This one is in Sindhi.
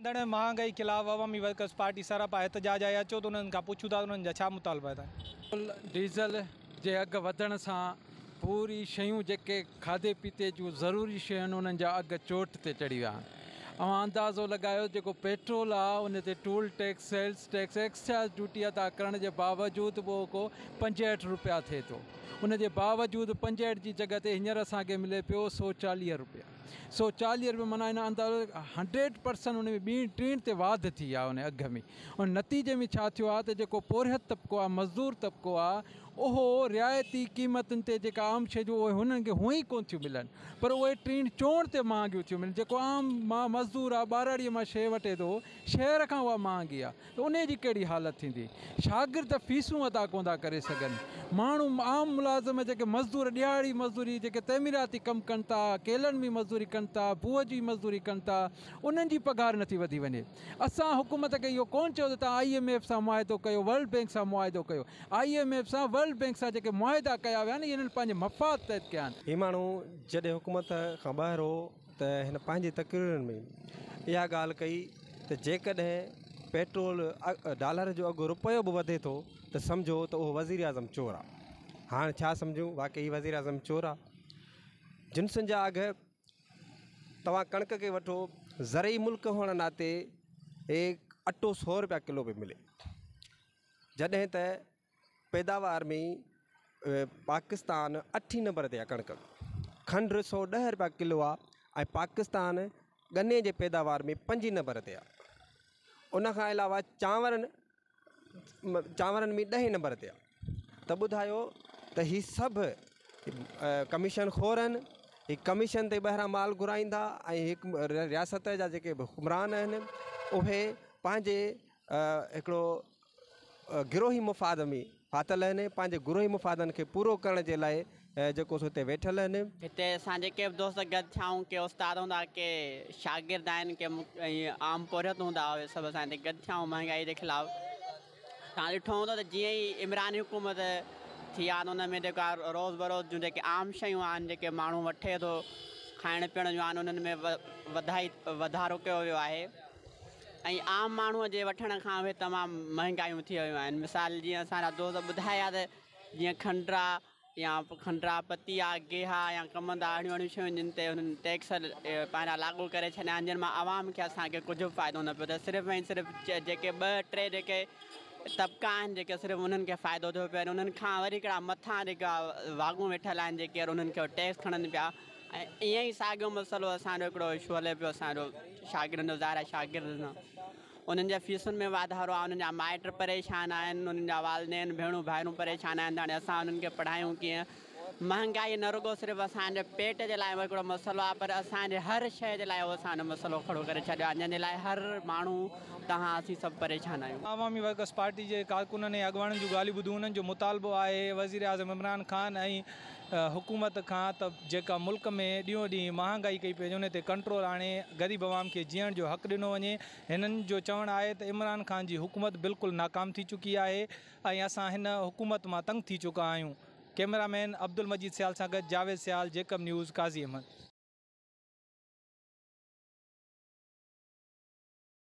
وڌندڙ مهانگائي خلاف عوامي ورڪرز پارٽي سراپا احتجاج آهي اچو ته انهن کان پڇون ٿا ته انهن جا ڇا مطالبا آهن. پيٽرول ڊيزل جي اگهه وڌڻ سان پوري شيون جيڪي کاڌي پيتي جون ضروري شيون آهن انهن جا اگهه چوٽ تي چڙهي ويا آهن اوهان اندازو لڳايو جيڪو پيٽرول آهي ان تي toll tax sales tax excise duty ادا ڪرڻ جي باوجود به اهو ڪو 65 روپيا ٿئي ٿو ان جي باوجود 65 جي جڳهه تي هينئر اسان کي ملي پيو 140 روپيا. 140 روپيا معنيٰ ان اندازو 100% ان ۾ ٻيڻ ٽيڻ تي واڌ ٿي آهي ان اگهه ۾ ان نتيجي ۾ ڇا ٿيو آهي ته جيڪو پورهيت طبقو آهي مزدور طبقو آهي اهو رعايتي قيمتن تي جيڪا عام شيء جو اهي هنن کي هونئن ئي ڪونه ٿيون ملن پر اهي ٽيڻ چوڻ تي مهانگيون ٿيون ملن جيڪو عام مزدور آهي ٻهراڙيء مان شيء وٺي ٿو شهر کان اها مهانگي آهي ته انهي جي ڪهڙي حالت ٿيندي. شاگرد فيسون ادا ڪونه ٿا ڪري سگهن. ماڻهو عام ملازم جيڪي مزدور ڏهاڙي مزدوري جيڪي تعميراتي ڪم ڪن ٿا، ڪيلن ۾ مزدوري ڪن ٿا، بوهه جي مزدوري ڪن ٿا، انهن جي پگهار نٿي وڌي وڃي. اسان حڪومت کي اهو ڪونه چيو ته توهان I M F سان معاهدو ڪيو، ورلڊ بينڪ سان معاهدو ڪيو. I M F سان ورلڊ بينڪ سان جيڪي معاهدا ڪيا ويا آهن اهي انهن پنهنجي مفاد تحت ڪيا آهن. هي ماڻهو جڏهن حڪومت کان ٻاهر هو ته هن پنهنجي تقريرن ۾ اها ڳالهه ڪئي ته جيڪڏهن پيٽرول ڊالر جو اگهه رپيو به وڌي ٿو ته سمجهو ته اهو وزيراعظم چور آهي. هاڻ ڇا سمجهون واقعي هي وزيراعظم چور آهي؟ جنسن جا اگهه توهان ڪڻڪ کي وٺو زرعي ملڪ هئڻ ناتي هي اٽو سو روپيا ڪلو پيو ملي جڏهن ته پيداوار ۾ پاڪستان اٺين نمبر تي آهي ڪڻڪ کنڊ 110 روپيا ڪلو آهي ۽ پاڪستان ڳني جي پيداوار ۾ پنجين نمبر تي آهي ان کان علاوه چانورن چانورن ۾ ڏهين نمبر تي آهي ته ٻڌايو ته هي سڀ ڪميشن خور آهن هي ڪميشن تي ٻاهران مال گهرائيندا ۽ هڪ رياست جا جيڪي به حڪمران آهن اهي پنهنجي هڪڙو گروهي مفاد ۾ ڦاٿل آهن پنهنجي گروهي مفادن کي پورو ڪرڻ جي لاء جيڪو سو هتي ويٺل آهن. هتي اسان جيڪي به دوست گڏ ٿيا آهيون ڪي استاد هوندا ڪي شاگرد آهن ڪي عام پورهيت هوندا اهي سڀ اسان هتي گڏ ٿيا آهيون مهانگائي جي خلاف توهان ڏٺو هوندو ته جيئن ئي عمراني حڪومت ٿي آهي ته ان ۾ جيڪا روز بروز جون جيڪي عام شيون آهن جيڪي ماڻهو وٺي ٿو کائڻ پيئڻ جون آهن انهن ۾ وڌائي وڌارو ڪيو ويو آهي. ۽ عام ماڻهوء جي وٺڻ کان اهي تمام مهنگايون ٿي ويون آهن مثال جيئن اسان جا دوست ٻڌايا ته جيئن کنڊ آ يا کنڊ آ پتي آ گيهه آ يا ڪمند آ اهڙيون اهڙيون شيون جن تي هنن ٽيڪس پنهنجا لاڳو ڪري ڇڏيا آهن جن مان عوام کي اسان کي ڪجهه به فائدو نه پيو ٿئي صرف ۽ صرف جيڪي ٻه ٽي جيڪي طبقا آهن جيڪي صرف انهن کي فائدو ٿيو پيو انهن کان وري هڪڙا مٿان جيڪا واڳون ويٺل آهن جيڪي انهن کي ٽيڪس کڻن پيا ۽ ائين ئي ساڳيو مسئلو اسان جو هڪڙو اشو هلي پيو اسان جو شاگردن جو ظاهر آهي شاگرد انهن جي فيسن ۾ واڌارو آهي انهن جا مائٽ پريشان آهن انهن جا والدين ڀيڻون ڀائرون پريشان آهن ته هاڻي اسان انهن کي پڙهايون ڪيئن مهانگائي نه رڳو صرف اسان جي پيٽ جي لاء هڪڙو مسئلو آهي پر اسان جي هر شيء جي لاء اهو اسان جو مسئلو کڙو ڪري ڇڏيو آهي جنهن جي لاء هر ماڻهو توهان اسين سڀ پريشان آهيون. عوامي ورڪرز پارٽي جي ڪارڪنن ۽ اڳواڻن جون ڳالهيون ٻڌون انهن جو مطالبو آهي وزيراعظم عمران خان ۽ حڪومت کان ته جيڪا ملڪ ۾ ڏينهون ڏينهن مهانگائي ڪئي پئي وڃي ان تي ڪنٽرول آڻي غريب عوام کي جيئڻ جو حق ڏنو وڃي هنن جو چوڻ آهي ته عمران خان جي حڪومت بلڪل ناڪام ٿي چڪي آهي ۽ اسان هن حڪومت مان تنگ ٿي چڪا آهيون ڪئميرا مين عبدالمجيد سيال سان گڏ جاويد سيال جيڪب نيوز قاضي احمد.